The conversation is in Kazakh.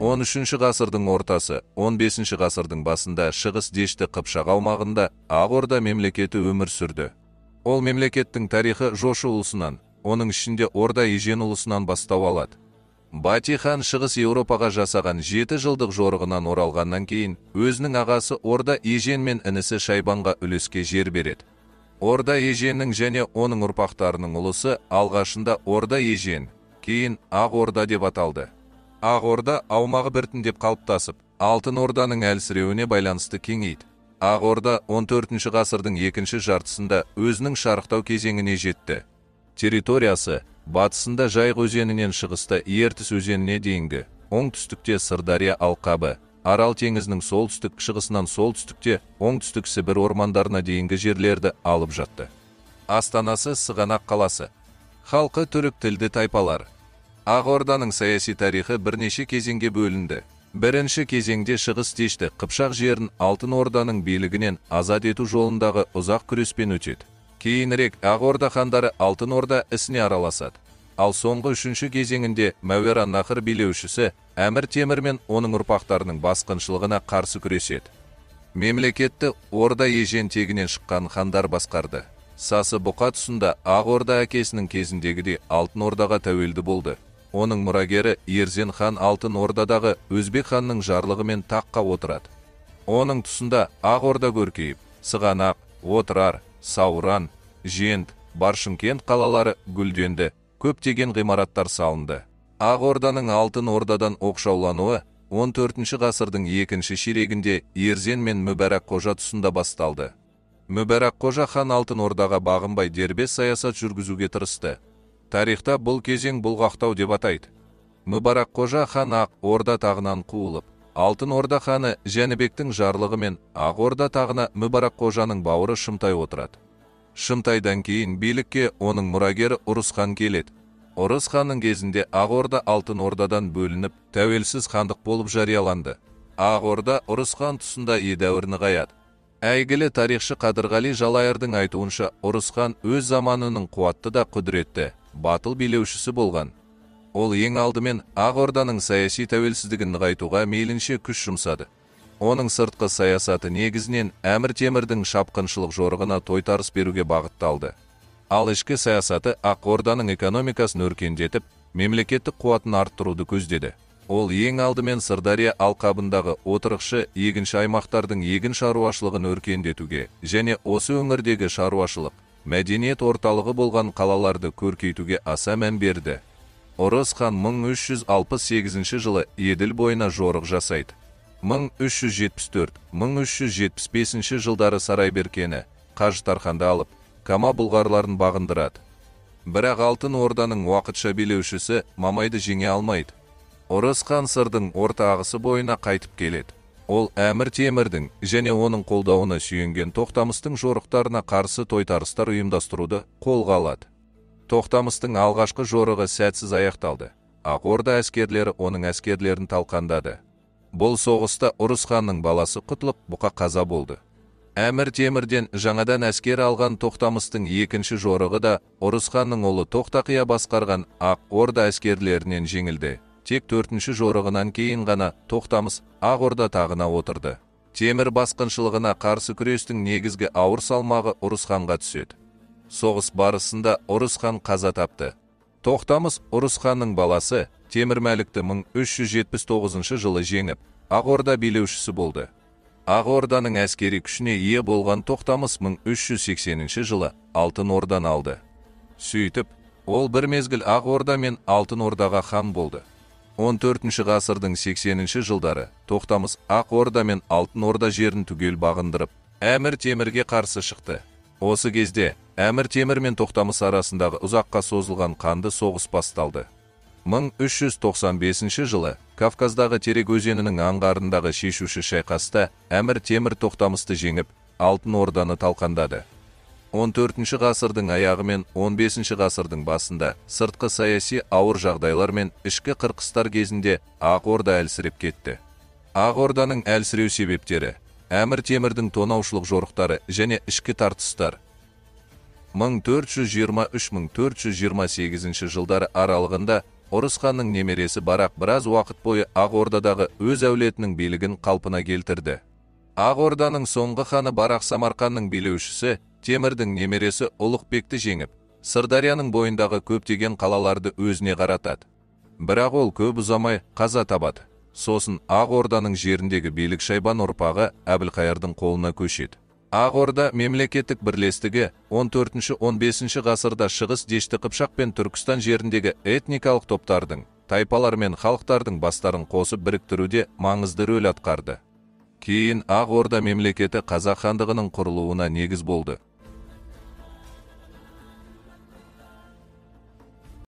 13 ғасырдың ортасы, 15 ғасырдың басында Шығыс Дешті Қыпшақ аумағында Ақ Орда мемлекеті өмір сүрді. Ол мемлекеттің тарихы Жошы ұлысынан, оның ішінде Орда Ежен ұлысынан бастау алады. Бати хан Шығыс Еуропаға жасаған 7 жылдық жорығынан оралғаннан кейін өзінің ағасы Орда Ежен мен інісі Шайбанға үлеске жер береді. Орда Еженнің және оның ұрпақтарының ұлысы алғашында Орда Ежен, кейін Ақ Орда деп аталды. Ақ Орда аумағы біртіндеп қалыптасып, Алтын Орданың әлсіреуіне байланысты кеңейді. Ақ Орда 14 ғасырдың екінші жартысында өзінің шарықтау кезеңіне жетті. Территориясы батысында Жайық өзенінен шығыста Ертіс өзеніне дейінгі, оңтүстікте Сырдария алқабы, Арал теңізінің солтүстік шығысынан солтүстікте оңтүстік Сібір ормандарына дейінгі жерлерді алып жатты. Астанасы Сығанақ қаласы. Халқы түрік тілді тайпалар. Ақ Орданың саяси тарихы бірнеше кезеңге бөлінді. Бірінші кезеңде Шығыс Дешті Қыпшақ жерін Алтын Орданың билігінен азат ету жолындағы ұзақ күреспен өтеді. Кейінірек Ақ Орда хандары Алтын Орда ісіне араласады. Ал соңғы үшінші кезеңінде Мәуераннахр билеушісі Әмір Темір мен оның ұрпақтарының басқыншылығына қарсы күреседі. Мемлекетті Орда Ежен тегінен шыққан хандар басқарды. Сасы Бұқа тұсында Ақ Орда әкесінің кезіндегідей Алтын Ордаға тәуелді болды. Оның мұрагері Ерзен хан Алтын Ордадағы Өзбек ханның жарлығымен таққа отырады. Оның тұсында Ақ Орда көркейіп, Сығанақ, Отырар, Сауран, Жент, Баршымкент қалалары гүлденді, көптеген ғимараттар салынды. Ақ Орданың Алтын Ордадан оқшаулануы 14 ғасырдың екінші ширегінде Ерзен мен Мүбәрак Қожа тұсында басталды. Мүбәрак Қожа хан Алтын Ордаға бағынбай дербес саясат жүргізуге тырысты. Тарихта бұл кезең бұлғақтау деп атайды. Мүбәрак Қожа хан Ақ Орда тағынан қуылып, Алтын Орда ханы Жәнібектің жарлығымен Ақ Орда тағына Мүбәрак Қожаның бауыры Шымтай отырады. Шымтайдан кейін билікке оның мұрагері Ұрыс хан келеді. Ұрыс ханның кезінде Ақ Орда Алтын Ордадан бөлініп, тәуелсіз хандық болып жарияланды. Ақ Орда Ұрыс хан тұсында едәуір нығаяды. Әйгілі тарихшы Қадырғали Жалайырдың айтуынша, Ұрыс хан өз заманының қуатты да құдіретті, батыл билеушісі болған. Ол ең алдымен Ақ Орданың саяси тәуелсіздігін нығайтуға мейлінше күш жұмсады. Оның сыртқы саясаты негізінен Әмір Темірдің шапқыншылық жорығына тойтарыс беруге бағытталды. Ал ішкі саясаты Ақ Орданың экономикасын өркендетіп, мемлекеттік қуатын арттыруды көздеді. Ол ең алдымен Сырдария алқабындағы отырықшы егінші аймақтардың егін шаруашылығын өркендетуге және осы өңірдегі шаруашылық, мәдениет орталығы болған қалаларды көркейтуге аса мән берді. Ұрыс хан 1368 жылы Еділ бойына жорық жасайды. 1374-1375 жылдары Сарайберкені, Қажытарханды алып, Кама бұлғарларын бағындырады. Бірақ Алтын Орданың уақытша билеушісі Мамайды жеңе алмайды. Ұрыс хан Сырдың орта ағысы бойына қайтып келеді. Ол Әмір Темірдің және оның қолдауына сүйенген Тоқтамыстың жорықтарына қарсы тойтарыстар ұйымдастыруды қолға алады. Тоқтамыстың алғашқы жорығы сәтсіз аяқталды. Ақ Орда әскерлері оның әскерлерін талқандады. Бұл соғыста Ұрыс ханның баласы Құтлық Бұқа қаза болды. Әмір Темірден жаңадан әскер алған Тоқтамыстың екінші жорығы да Ұрыс ханның ұлы Тоқтақия басқарған Ақ Орда әскерлерінен жеңілді. Тек төртінші жорығынан кейін ғана Тоқтамыс Ақ Орда тағына отырды. Темір басқыншылығына қарсы күрестің негізгі ауыр салмағы Ұрыс ханға түседі. Соғыс барысында Ұрыс хан қаза тапты. Тоқтамыс Ұрыс ханның баласы Темір Мәлікті 1379 жылы жеңіп, Ақ Орда билеушісі болды. Ақ Орданың әскери күшіне ие болған Тоқтамыс 1380 жылы Алтын Орданы алды. Сөйтіп, ол бір мезгіл Ақ Орда мен Алтын Ордаға хан болды. 14 ғасырдың 80 жылдары Тоқтамыс Ақ Орда мен Алтын Орда жерін түгел бағындырып, Әмір Темірге қарсы шықты. Осы кезде Әмір Темір мен Тоқтамыс арасындағы ұзаққа созылған қанды соғыс басталды. 1395 жылы Кавказдағы Терек өзенінің аңғарындағы шешуші шайқаста Әмір Темір Тоқтамысты жеңіп, Алтын Орданы талқандады. 14 ғасырдың аяғы мен 15 ғасырдың басында сыртқы саяси ауыр жағдайлар мен ішкі қырқыстар кезінде Ақ Орда әлсіреп кетті. Ақ Орданың әлсіреу себептері Әмір Темірдің тонаушылық жорықтары және ішкі тартыстар. 1423-1428 жылдары аралығында Ұрыс ханның немересі Барақ біраз уақыт бойы Ақ Ордадағы өз әулетінің билігін қалпына келтірді. Ақ Орданың соңғы ханы Барақ Самарқанның билеушісі Темірдің немересі Ұлықбекті жеңіп, Сырдарияның бойындағы көптеген қалаларды өзіне қаратады. Бірақ ол көп ұзамай қаза табады. Сосын Ақ Орданың жеріндегі билік Шайбан ұрпағы Әбілқайырдың қолына көшеді. Ақ Орда мемлекеттік бірлестігі он төртінші-он бесінші ғасырда Шығыс Дешті Қыпшақ пен Түркістан жеріндегі этникалық топтардың, тайпалар мен халықтардың бастарын қосып біріктіруде маңызды рөл атқарды. Кейін Ақ Орда мемлекеті Қазақ хандығының құрылуына негіз болды.